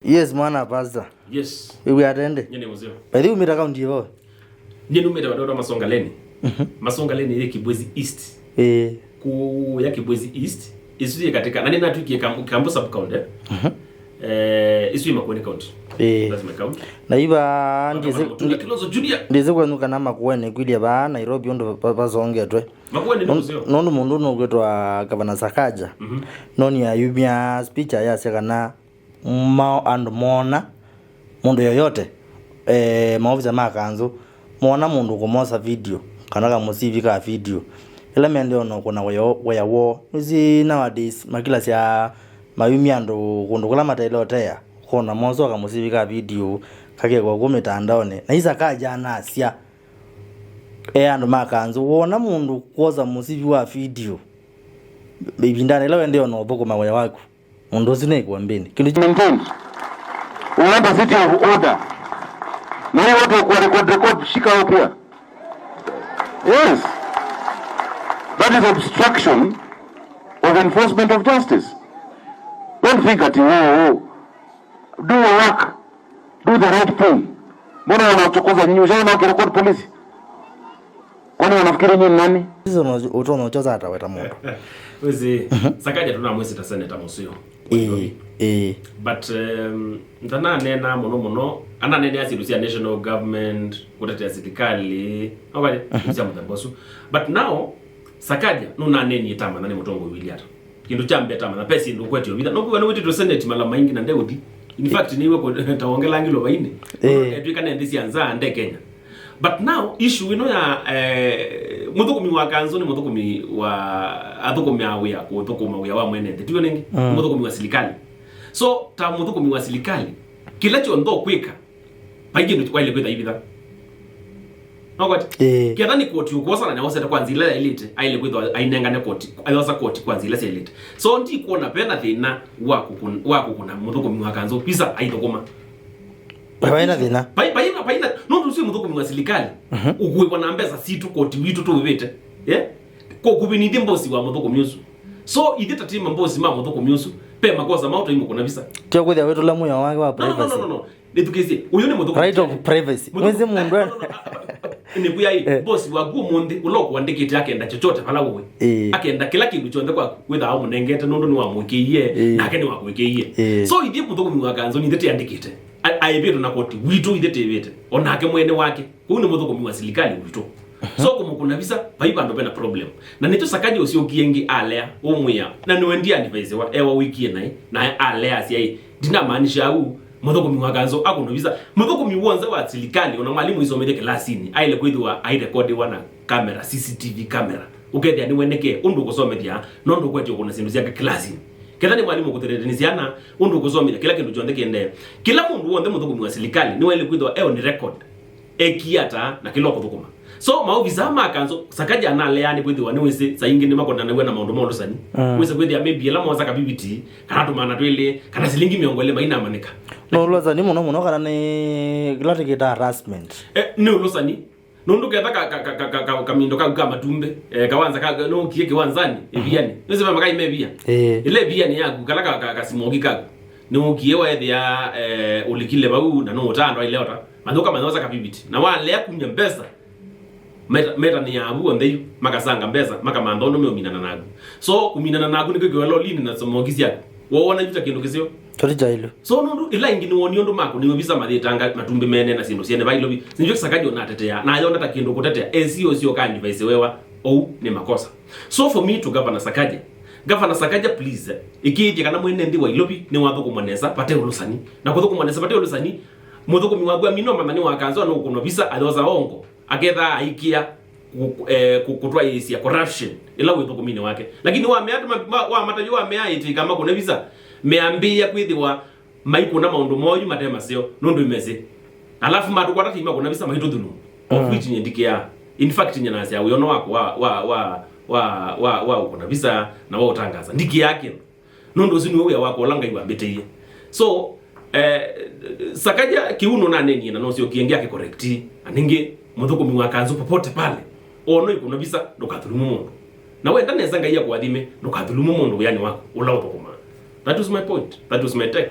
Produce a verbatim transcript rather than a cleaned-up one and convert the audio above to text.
Yes, mwana pastor. Yes. Wĩw'a atende. Nyene mzee. By the way, umĩta kaunti ĩvo? Nyie numĩte vandũ vetwa Masongaleni. Mhm. Masongaleni yĩ Kibwezi East. Ĩĩ. Kũya Kibwezi East, ĩsu yĩ katika, na nĩnatwikie Kam-, Kambu sub county. Mhm. Eh, ĩsu yĩ Makueni county. Ĩĩ. That's my county. Na iva Kambu ndizi Mutunda Kilonzo Junior. Ndizi kwenu kana Makueni kwĩlye vaa Nairobi ũndũ va-, vasongetwe. Makueni nĩ mũseo. Nũndũ mũndũ nũkwĩtwa Gavana Sakaja. Mhm. Noni ayumya speech ayasya kana ma andũ moona mũndũ yoyote, eh, maovisa ma kanzũ moona mũndũ kũmosa video kana kamũsivi ka video, ĩla mendee ona kũna wĩa, wĩa woo. Nĩsĩ nowadays makilasya mayumya andũ kũndũ kũla mataĩle ũtea, kona mosa kamũsivi ka video kakekwa kũ mĩtandaonĩ. Na Sakaja anasya e andũ ma kanzũ, woona mũndũ kwosa mũsivi wa video ĩvindanĩ ĩla wendee ona ũthũkũma wĩa waku, mũndũ ũsu nĩ ĩkũambĩnĩ. Kĩndũ kya maintain. We want a city of order. Na hiyo watu wa kuwa record, record, shika hao pia. Yes. That is obstruction of enforcement of justice. Don't think ati, oh, oh. Do your work. Do the right thing. Mbona wanachokoza nyinyi? Ushaona wakirecord polisi? Kwani wanafikiri nyinyi ni nani? Hizo no-, ũtonya ũchoza hata weta mũndũ. Wĩsĩ, Sakaja tũnamwĩsĩ ta senator mũseo. Ĩĩ, ĩĩ. But, um, ndananena mũno mũno, ananenea syĩndũ sya national government, kũtetea silikalĩ, no vale, cia mũthemba ũsu. But now, Sakaja nũnanenie tamanya nĩ mũtongoi wĩlĩ ata. Kĩndũ kya mbee tamanya, pe syĩndũ ũkwetio vitha. Nũkwĩw'a nĩwĩtĩtwe senate mala maingĩ na ndeũthi. In fact, nĩw'e kũ-, ta wongela ngilo vainĩ. Ĩĩ. Etw'ĩka nĩ nthĩ sya nza nde Kenya. But now, issue ĩno ya, eh, mũthũkũmi wa kanzũ nĩ mũthũkũmi wa, athũkũmĩaa wĩa kũthũkũma wĩa wa mwene nthĩ. Tiw'o nĩngĩ? Mm. Nĩ mũthũkũmi wa silikalĩ. So, ta mũthũkũmi wa silikalĩ, kĩla kyonthe ũkwĩka, vai kĩndũ waĩle kwĩtha ivitha. No kwati? Ĩĩ. Ketha nĩ koti ũkwosana na wosete kwa nzĩa ĩla yaĩlĩte, aĩle kwĩthwa ainengane koti, ayosa koti kwa nzĩa ĩla syaĩlĩte. So, ndikwona vena thĩna wa kũkũn-, wa kũkũna mũthũkũmi wa kanzũ visa aithũkũma. Vaina thĩna. Vai-, vaina, vaina, nũndũ ũsu mũthũkũmi wa silikalĩ, mhm, ũkũĩwa na mbesa sitũ koti witũ tũvĩte. Eh? Kũkũvinithye mbosi wa mũthũkũmi ũsu. So, ithyĩ ta ti mambosi ma mũthũkũmi ũsu, pe makosa mau tũimũkũna visa. Tyo kwĩthĩa wĩtũla mũyo wake wa privacy. No, no, no, no, no. Nĩthukĩĩsye, ũyũ nĩ mũthũkũmi. Right of privacy. Mũthũkũmi. Mwĩsĩ mũndũ. No, no, no, ah, ah, ah. Nĩkwĩa ĩ, eh, boss waku ũmũnthĩ, ũla ũkũandĩkĩte akenda chochote vala ũĩ. Eh. Akenda kĩla kĩndũ kyonthe kwaku, wĩthaa ũmũnengete nũndũ nĩwamũĩkĩie, eh, nake nĩwakwĩkĩie. Eh. So, ithyĩ mũthũkũmi wa kanzũ, nithyĩ tĩandĩkĩte. A-, aĩvĩtwe na koti witũ, ithyĩ tĩvĩte. O nake mwene wake. Kũu nĩ mũthũkũmi wa silikalĩ witũ. Mhm. So, kũmũkũna visa, vai vandũ vena problem. Na nĩkyo Sakaja ũsyokie ĩngĩ alea, ũmwĩa, na nĩwe ndi advise wa, ewa wĩkie naĩ, naye alea asya ĩ, ndinamaanisha ũu, mũthũkũmi wa kanzũ akũnwa visa. Mũthũkũmi w'onthe wa silikalĩ, ona mwalimũ ũisomethya kĩlasinĩ, aĩle kwĩthĩwa airekodiwa na kamera, C C T V camera. Ũkethĩa nĩwenekee ũndũ ũkũsomethya, na ũndũ ũkwetye ũkũna syĩndũ syake kĩlasinĩ. Ketha nĩ mwalimũ ũkũtheteete nĩ syana, ũndũ ũkũsomethya, kĩla kĩndũ kyonthe kĩendee. Kĩla mũndũ w'onthe mũthũkũmi wa silikalĩ nĩwaĩle kwĩthĩwa e on record. Ekie ata na kĩla ũkũthũkũma. So, maovisa ma kanzũ, Sakaja analea nĩ kwĩthĩwa nĩwĩsĩ saa ingĩ nĩmakonanaw'a na maũndũ ma ũlũsani. Mm. Wĩsĩ kwĩthĩa maybe ĩla moosa kaviviti, kana tũmana twĩlĩ, kana silingi mĩongo ĩlĩ mainamanĩka. No ũlũsani mũno mũno kana nĩ kĩla tũkĩtaa harassment? Eh, nĩ ũlũsani. Nũndũ ketha ka, ka, ka, ka, ka, ka, kamindo kau ka matumbĩ, eh, kawanza ka, nũkie kĩwanzanĩ, ĩvianĩ. Nĩsĩ mama kai mevia. Eh. Ĩla ĩvianĩ yaku, kala ka, ka, kasimoki kaku. Nũkie waethĩa, eh, ũlikile vau, na nũũtaa andũ aile ota. Mathũka manyosa kaviviti. Na walea kumya mbesa, meta, metanĩa avu onthe yu, makasanga mbesa, makamantha ũndũ meũminana naku. So, kũminana naku nĩkwĩkĩwa lolinĩ na smoki syaku. Wowona yu ta kĩndũ kĩseo? Tũti jailu. So, nũndũ ĩla ĩngĩ nĩwonie ũndũ makũnĩwe visa mathĩtanga matumbĩ mene na syĩndũ syene vailovi. Nĩkyo Sakaja ũnatetea, na ayona ta kĩndũ kũtetea. Esi ũsyoka advice wewa, ou nĩ makosa. So, for me to Governor Sakaja, Governor Sakaja, please, ĩkĩĩthya kana mwene nthĩ wa Ilovi nĩwathũkũmwa nesa vate ũlũsani. Na kũthũkũmwa nesa vate ũlũsani, mũthũkũmi waku amina ũmanya nĩ wa kanzũ na ũkũnwa visa, ayosa ongo, akethaa aikĩa kũ-, eh, kũ-, kũtwaĩĩsya corruption ĩla wĩ thũkũminĩ wake. Lakini wamea, ma-, ma-, wamatavya wamea ĩtĩ ĩkamakũne visa, meambĩĩa kwĩthĩwa maikũna maũndũ moo yu mate maseo, nũndũ imesĩ. Alafu matũkwata tĩimakũna visa maitũthuluma. Of which nyie ndikĩaa. In fact, nyie nasya wĩono waku wa, wa, wa, wa, wa, wa ũkũna visa na wa ũtangaza. Ndikĩaa kĩndũ. Nũndũ ũsu nĩwe wĩa wakwa ũla Ngai wambĩtĩie. So, eh, Sakaja kĩu nũnanenie na nosyokie ngĩ akĩcorrect. Na ningĩ, mũthũkũmi wa kanzũ popote pale, ono ĩkũna visa, ndũkathulumu mũndũ. Na wenda nesa Ngai akũathime, ndũkathulumu mũndũ wĩanĩ waku, ũla ũthũkũmaa. That was my point. That was my take.